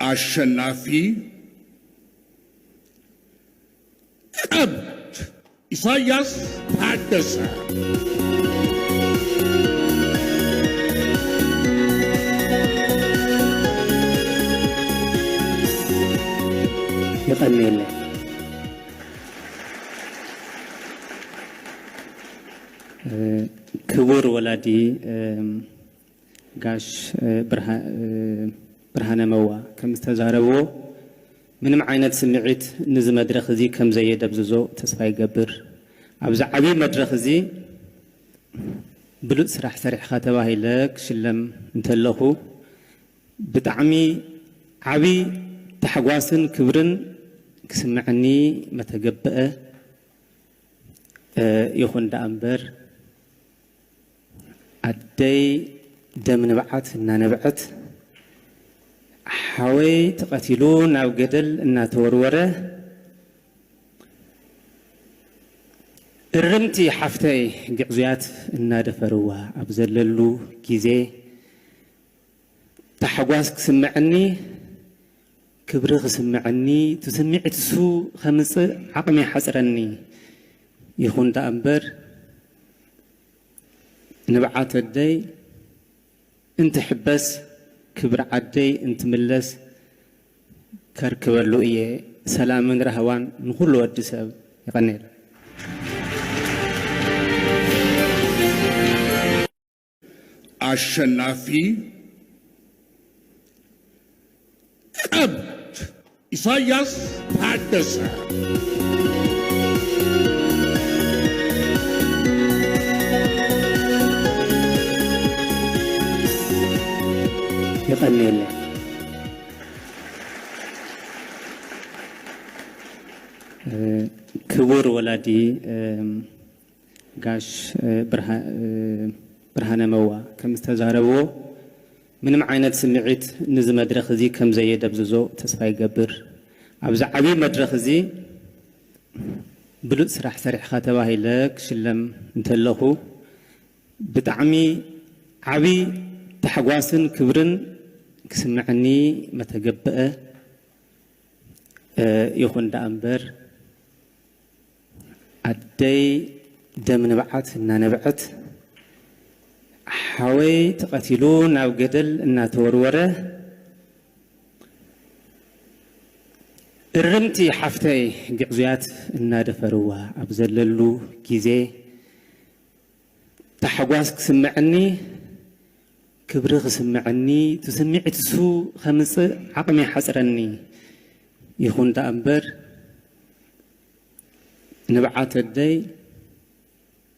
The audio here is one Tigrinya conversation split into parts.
ኣሸናፊ ቀብድ ኢሳያስ ታደሰ። የቐንየለይ። ክቡር ወላዲ ጋሽ ብርሃነ መዋ ከም ዝተዛረብዎ፣ ምንም ዓይነት ስምዒት ንዚ መድረኽ እዚ ከም ዘየደብዝዞ ተስፋ ይገብር። ኣብዚ ዓብዪ መድረኽ እዚ ብሉጽ ስራሕ ሰሪሕኻ ተባሂለ ክሽለም እንተለኹ፣ ብጣዕሚ ዓብዪ ታሕጓስን ክብርን ክስምዐኒ መተገብአ። ይኹን ደኣ እምበር፣ ኣደይ ደም ንብዓት እናነብዐት፣ ሓወይ ተቐቲሉ ናብ ገደል እናተወርወረ፣ እርምቲ ሓፍተይ ግዕዙያት እናደፈርዋ ኣብ ዘለሉ ግዜ፣ ታሕጓስ ክስምዐኒ፣ ክብሪ ክስምዐኒ፣ እቲ ስምዒት እሱ ከምጽእ ዓቕሚ ይሓጽረኒ። ይኹን ደኣ እምበር፣ ንብዓት ኣደይ እንትሕበስ፣ ክብሪ ዓደይ እንትምለስ ከርክበሉ እየ። ሰላምን ራህዋን ንኹሉ ወዲ ሰብ። የቐንየለይ። ኣሸናፊ ቀብድ ኢሳያስ ታደሰ። የቐንየለይ። ክቡር ወላዲ ጋሽ ብርሃነ መዋ ከም ዝተዛረብዎ፣ ምንም ዓይነት ስምዒት ንዚ መድረኽ እዚ ከም ዘየደብዝዞ ተስፋ ይገብር። ኣብዚ ዓብዪ መድረኽ እዚ ብሉጽ ስራሕ ሰሪሕኻ ተባሂለ ክሽለም እንተለኹ፣ ብጣዕሚ ዓብዪ ታሕጓስን ክብርን ክስምዐኒ መተገብአ። ይኹን ደኣ እምበር፣ ኣደይ ደም ንብዓት እናነብዐት፣ ሓወይ ተቐቲሉ ናብ ገደል እናተወርወረ፣ እርምቲ ሓፍተይ ግዕዙያት እናደፈርዋ ኣብ ዘለሉ ግዜ፣ ታሕጓስ ክስምዐኒ፣ ክብሪ ክስምዐኒ፣ እቲ ስምዒት እሱ ከምጽእ ዓቕሚ ይሓጽረኒ። ይኹን ደኣ እምበር፣ ንብዓት ኣደይ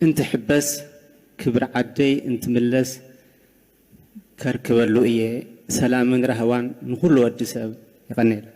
እንትሕበስ፣ ክብሪ ዓደይ እንትምለስ ከርክበሉ እየ። ሰላምን ራህዋን ንኹሉ ወዲ ሰብ። የቐንየለይ።